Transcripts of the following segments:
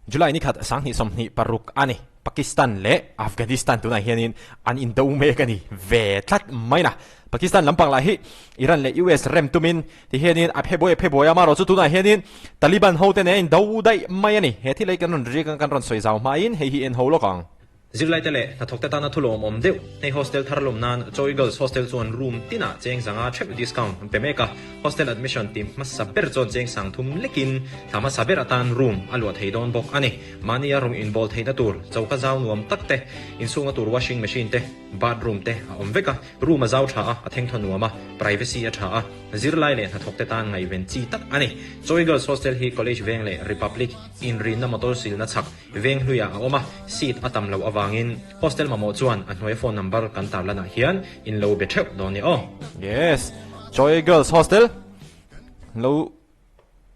July ni khat 2026 a ni. Pakistan leh Afghanistan tunah hianin an indo mek a ni ve tlat mai na. Pakistan lampang lah hi Iran leh US rem tumin ti hianin a phe buai a phe buai a, amaherawhchu tunah hianin Taliban hote nen a indo daih mai a ni. He thil hi kan rawn riak ang kan rawn sawi zau hmain hei hi en ho lawk ang. Zirlaite leh hnathawkte tana thu lawmawm deuh hei hostel thar lawm nan Joy Girls Hostel chuan room tinah cheng zanga theuh discount an pe mek a, hostel admission ti hmasa ber chuan cheng sang thum lekin thla hmasa ber atan room a luah thei dawn bawk a ni. Mahnia rawng inbawl theihna tur choka zau nuam tak te, inchhunga tur washing machine te, bathroom te a awm vek a, room a zau tha a, a thengthaw nuam a, privacy a tha a, zirlai leh hnathawkte tan ngaihven chi tak a ni. Joy Girls Hostel hi College Veng leh Republic inrinna motor silna chhak Veng hluiah a awm a, seat a tam loh avangin hostel mamawh chuan a hnuai phone number kan tarlanah hian in lo be theuh dawn nia aw. Yes, Joy Girls Hostel lo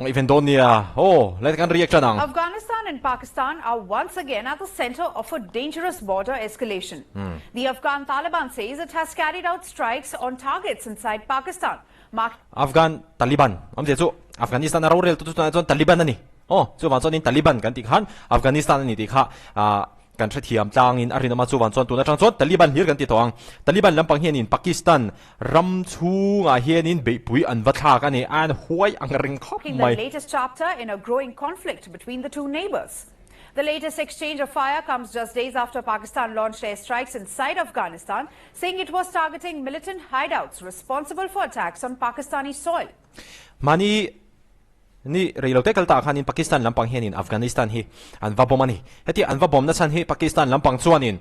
ngaihven dawn nia aw, lai kan react tan ang. Afghanistan and Pakistan are once again at the center of a dangerous border escalation. The Afghan Taliban says it has carried out strikes on targets inside Pakistan. Mark Afghan Taliban awmzia chu Afghanistan a rorel tu chu tunah chuan Taliban a ni. Aw, chuvang chuanin Taliban kan tih khan Afghanistan a ni tih kha kan hrethiam tlangin a rinawm a, chuvang chuan tun atang chuan Taliban hlir kan ti tawh ang. Taliban lampang hianin Pakistan ram chhungah hianin beihpui an va thlak a ni, a an huai ang reng khawp The mai. latest chapter in a growing conflict between the two neighbors. The latest exchange of fire comes just days after Pakistan launched airstrikes inside Afghanistan, saying it was targeting militant hideouts responsible for attacks on Pakistani soil. Mahni Ni rei lo te kal tah khanin Pakistan lampang hianin Afghanistan hi an va bawm a ni. Heti an va bawmna chhan hi Pakistan lampang chuanin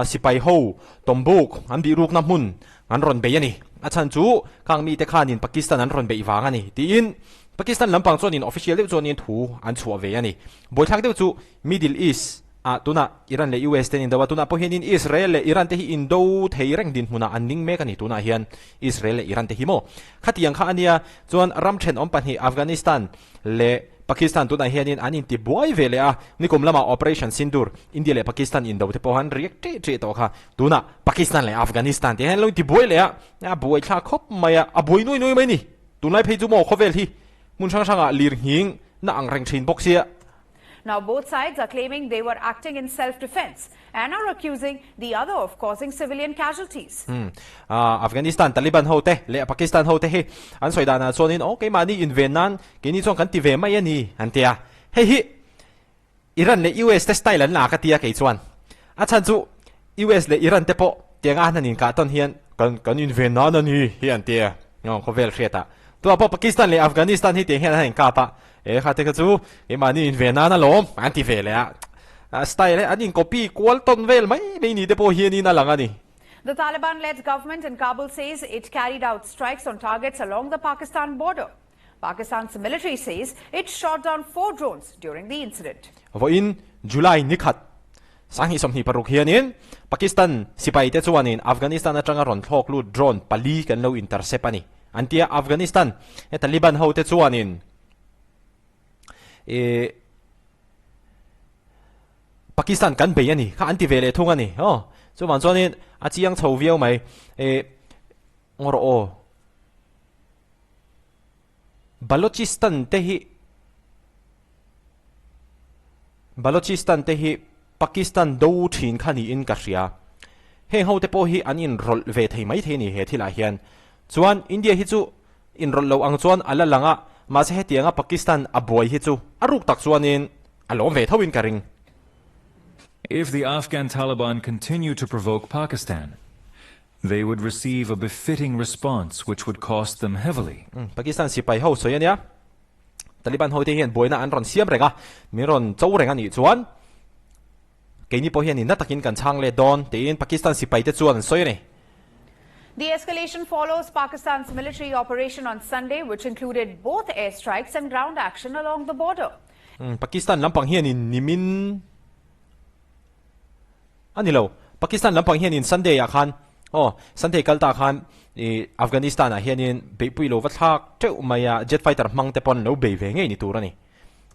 sipai ho tawmbuk an bihrukna hmun an rawn bei a ni. A chhan chu khang mite khanin Pakistan an rawn beih vang a ni tiin Pakistan lampang chuanin official deuh chuanin thu an chhuah ve a ni. Buaithlak deuh chu Middle East ah tunah Iran leh US te an indo a, tunah pawh hianin Israel leh Iran te hi indo thei reng dinhmunah an ning mek a ni tunah hian Israel leh Iran te hi maw? Khatiang kha a nia, chuan ram thenawm pahnih Afghanistan leh Pakistan tunah hianin an inti buai ve leh a, nikum lamah Operation Sindoor, India leh Pakistan indo te pawh an riak ṭih ṭih tawh kha, tunah Pakistan leh Afghanistan te hian an lo inti buai leh a, a buai thlak khawp mai a, a buai nuai nuai mai a ni. Tunlai phei chu maw khawvel hi hmun hrang hrangah lir nghing na ang reng ṭhin bawk sia. Now both sides are claiming they were acting in self-defense and are accusing the other of causing civilian casualties. Hmm. Ah, Afghanistan Taliban ho te leh Pakistan ho te hi an sawi danah chuanin aw keimahni inven nan keini chuan kan ti ve mai a ni an ti a. Hei hi Iran leh US te style an la ka ti a kei chuan. A chhan chu US leh Iran te pawh tianga an han inkah tawn hian kan kan inven nan a ni hi an ti a. Aw khawvel hriatah. Tunah pawh Pakistan leh Afghanistan hi tiang hian an han inkap a. E kha te kha chu keimahni inven nan alawm an ti ve leh a. A style hi an in copy kual tawn vel mai mai ni te pawh hianin a lang a ni. The Taliban-led government in Kabul says it carried out strikes on targets along the Pakistan border. Pakistan's military says it shot down four drones during the incident. Vawiin July ni khat 2026 hianin Pakistan sipaite chuanin Afghanistan atanga rawn thlawk lut drone pali kan lo intercept a ni an ti a, Afghanistan he Taliban hote chuanin ih Pakistan kan bei a ni kha an ti ve leh thung a ni aw chuvang chuanin a chiang chho viau mai ih ngaw rawh aw. Balochistan te hi Balochistan te hi Pakistan do thin kha niin ka hria. Heng ho te pawh hi an inrawlh ve thei mai thei a ni he thilah hian. Chuan India hi chu inrawlh lo ang chuan a la lang a, mahse hetianga Pakistan a buai hi chu a ruk tak chuanin a lawm ve tho in ka ring. If the Afghan Taliban continue to provoke Pakistan, They would receive a befitting response which would cost them heavily. Pakistan sipai ho sawi a nia. Taliban ho te hian buaina an rawn siam reng a, min rawn cho reng a nih chuan keini pawh hian inna takin kan chhang let dawn tiin Pakistan sipai te chuan an sawi a ni. The escalation follows Pakistan's military operation on Sunday which included both airstrikes and ground action along the border. Pakistan lampang hianin nimin A ni lo. Pakistan lampang hianin Sunday ah khan aw Sunday kal ta khan ih Afghanistan ah hianin beihpui lo va thlak teuh mai a, jet fighter hmang te pawn lo bei ve ngei ni tur a ni.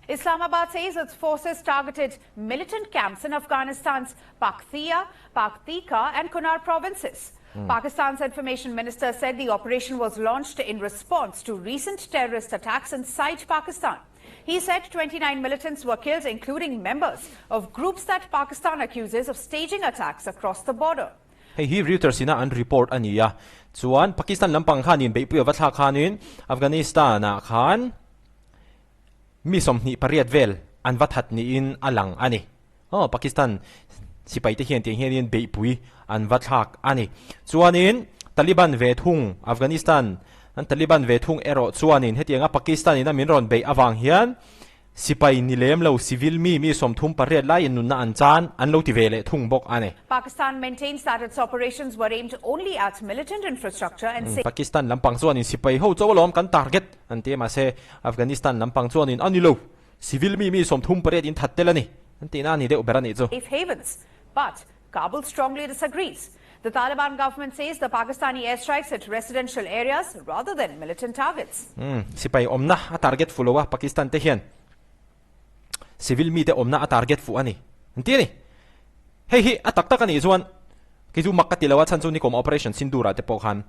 Islamabad says its forces targeted militant camps in Afghanistan's Paktia, Paktika and Kunar provinces. Pakistan's information minister said the operation was launched in response to recent terrorist attacks inside Pakistan. He said 29 militants were killed, including members of groups that Pakistan accuses of staging attacks across the border. Hei hi Reuters ina an report a ni a, chuan Pakistan lampang khanin beihpui a va thlak khanin Afghanistan ah khan mi 28 vel an va that niin a lang a ni. Aw Pakistan sipai te hian tiang hianin beihpui an va thlak a ni. Chuanin Taliban ve thung Afghanistan an Taliban ve thung erawh chuanin hetianga Pakistan ina min rawn beih avang hian sipai ni lem lo civil mi mi 38 laiin nunna an chan an lo ti ve leh thung bawk a ni. Pakistan maintains that its operations were aimed only at militant infrastructure and Pakistan lampang chuanin sipai ho chauh alawm kan target an ti a mahse Afghanistan lampang chuanin a ni lo. Civil mi mi 38 in that tel a ni an tihna a ni deuh ber a nih chu. Safe havens. But Kabul strongly disagrees. The Taliban government says the Pakistani airstrikes hit residential areas rather than militant targets. Umm, sipai awmna a target fuh lo a, Pakistan te hian civil mite awmna a target fuh a ni an ti a ni. Hei hi a tak tak a nih chuan kei chu mak ka ti lo a, chhan chu nikum Operation Sindoor ah te pawh khan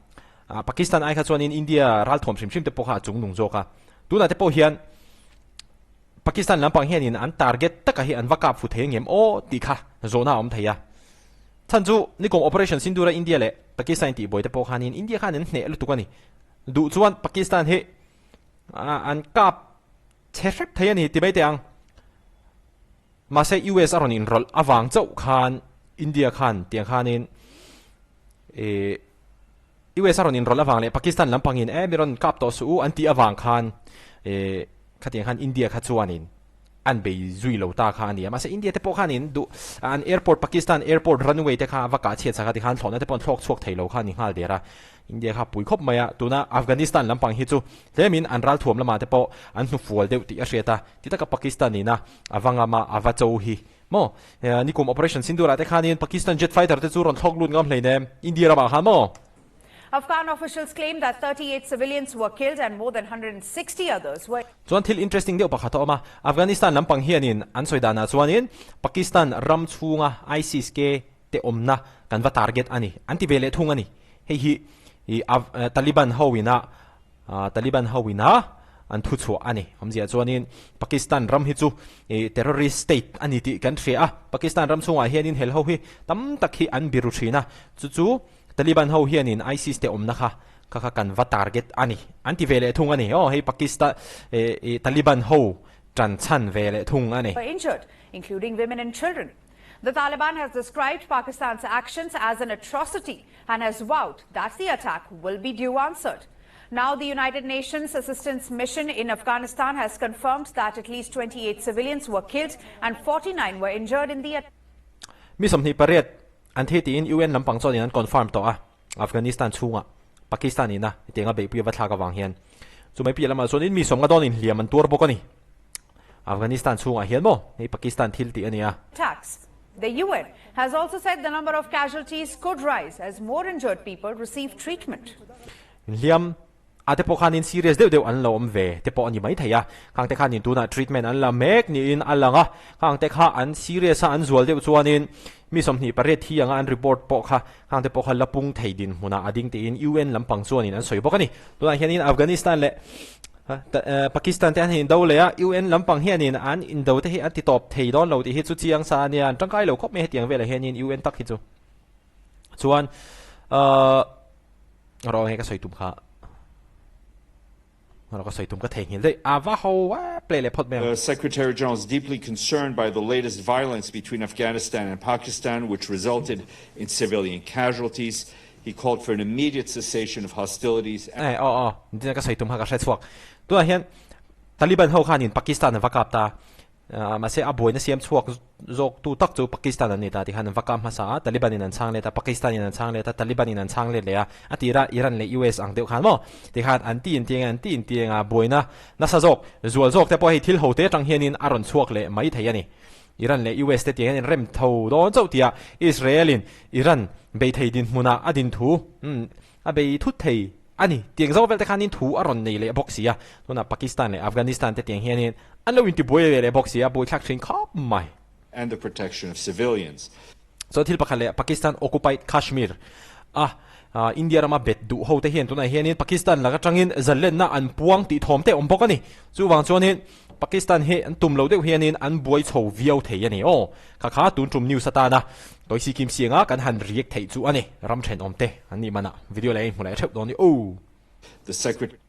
Pakistan ai kha chuanin India ralthuam hrim hrim te pawh kha a chungnung zawk a, tunah te pawh hian Pakistan lampang hianin an target taka hi an va kap fu thei angem aw tih kha zawhna a awm thei a. Chhan chu nikum Operation Sindoor a India leh Pakistan in tihbuai te pawh khanin India khan an hneh lutuk a ni. Duh chuan Pakistan hi an kap chhe hrep thei a ni ti mai teh ang. Mahse US a rawn inrawlh avang chauh khan India khan tiang khanin ih US a rawn inrawlh avang leh Pakistan lampangin e mi rawn kap tawh suh u an tih avang khan eh khatiang khan India kha chuanin an bei zui lo ta kha a ni a. Mahse India te pawh khanin duh an airport Pakistan airport runway te kha a va kah chhiat sak a tikhan thlawhna te pawh an thlawk chhuak thei lo kha a ni nghal der a. India kha pui khawp mai a, tuna Afghanistan lampang hi chu tlemin an ralthuam lamah te pawh an hnufual deuh tih a hriat a, ti taka Pakistan ina a va ngam a a va cho hi Maw? Nikum Operation Sindoor ah te khanin Pakistan jet fighter te chu rawn thlawk lut ngam hleinem India ramah khan maw? Afghan officials claim that 38 civilians were killed and more than 160 others were. Chuan thil interesting deuh pakhat a awm a, Afghanistan lampang hianin an sawi danah chuanin Pakistan ram chhunga ISIS-K te awmna kan va target a ni an ti ve leh thung a ni. Hei hi Taliban ho ina Taliban ho ina an thu chhuah a ni. Awmzia chuanin Pakistan ram hi chu terrorist state a ni tih kan hria a, Pakistan ram chhungah hianin hel ho hi tam tak hi an biru thin a, chu chu Taliban ho hianin ISIS te awmna kha kha kha kan va target a ni an ti ve leh thung a ni. Aw hei Pakistan Taliban ho tan chhan ve leh thung a ni. Were injured, including women and children. The Taliban has described Pakistan's actions as an atrocity and has vowed that the attack will be due answered. Now, the United Nations Assistance Mission in Afghanistan has confirmed that at least 28 civilians were killed and 49 were injured in the attack. Mi 28 an thi tiin UN lampang chuanin an confirm tawh a, Afghanistan chhungah Pakistan ina hetianga beihpui a va thlak avang hian chumai piah lamah chuanin mi 50 dawnin hliam an tuar bawk a ni. Afghanistan chhungah hian maw hei Pakistan thil tih a ni a. Attacks. The UN has also said the number of casualties could rise as more injured people receive treatment. Hliam a te pawh khanin serious deuh deuh an lo awm ve te pawh a ni mai thei a, khang te khanin tunah treatment an la mek niin a lang a, khang te kha an serious a an zual deuh chuanin mi 28 thi anga an report pawh kha khang te pawh kha la pung thei dinhmunah a ding tiin UN lampang chuanin an sawi bawk a ni. Tunah hianin Afghanistan leh Pakistan te an indo leh a, UN lampang hianin an indo te hi an ti tawp thei dawn lo tih hi chu chiang sa a nia, an tangkai lo khawp mai hetiang velah hianin UN tak hi chu. Chuan ahh rawh nge ka sawi tum kha rawh ka sawi tum ka theihnghilh daih a va ho a play leh phawt mai ang. The Secretary General is deeply concerned by the latest violence between Afghanistan and Pakistan, which resulted in civilian casualties. He called for an immediate cessation of hostilities. Eh, aw aw, nitin ka sawi tum kha ka hre chhuak. Tunah hian Taliban ho khanin Pakistan an va kap ta. Mahse a buaina siam chhuak zawk tu tak chu Pakistan an ni ta tikhan an va kap hmasa a, Taliban in an chhang let a, Pakistan in an chhang let a, Taliban in an chhang let leh a, a tirah Iran leh US ang deuh khan maw tikhan an ti intiang a, an ti intiang a, buaina nasa zawk, zual zawk te pawh hei thil ho te atang hianin a rawn chhuak leh mai thei a ni. Iran leh US te tiang hian in rem tho dawn chauh tia Israel in Iran bei thei dinhmunah a din thu a bei thut thei a ni. Tiang zo vel te khanin thu a rawn nei leh bawk si a, tunah Pakistan leh Afghanistan te tiang hianin an lo intibuai ve leh bawk si a, buaithlak thin khawp mai. and the protection of civilians. Chuan thil pakhat leh Pakistan occupied Kashmir a India rama bet duh ho te hian tunah hianin Pakistan lak atangin zalenna an puang tih thawm te awm bawk a ni. Chuvang chuanin. Pakistan hi an tum lo deuh hianin an buai chho viau thei a ni aw. Kha kha tun tum news atana tawi si kim sianga kan han react theih chu a ni. Ram thenawm te an nih manah video leh a inhmu leh theuh dawn ni aw. The Secretary.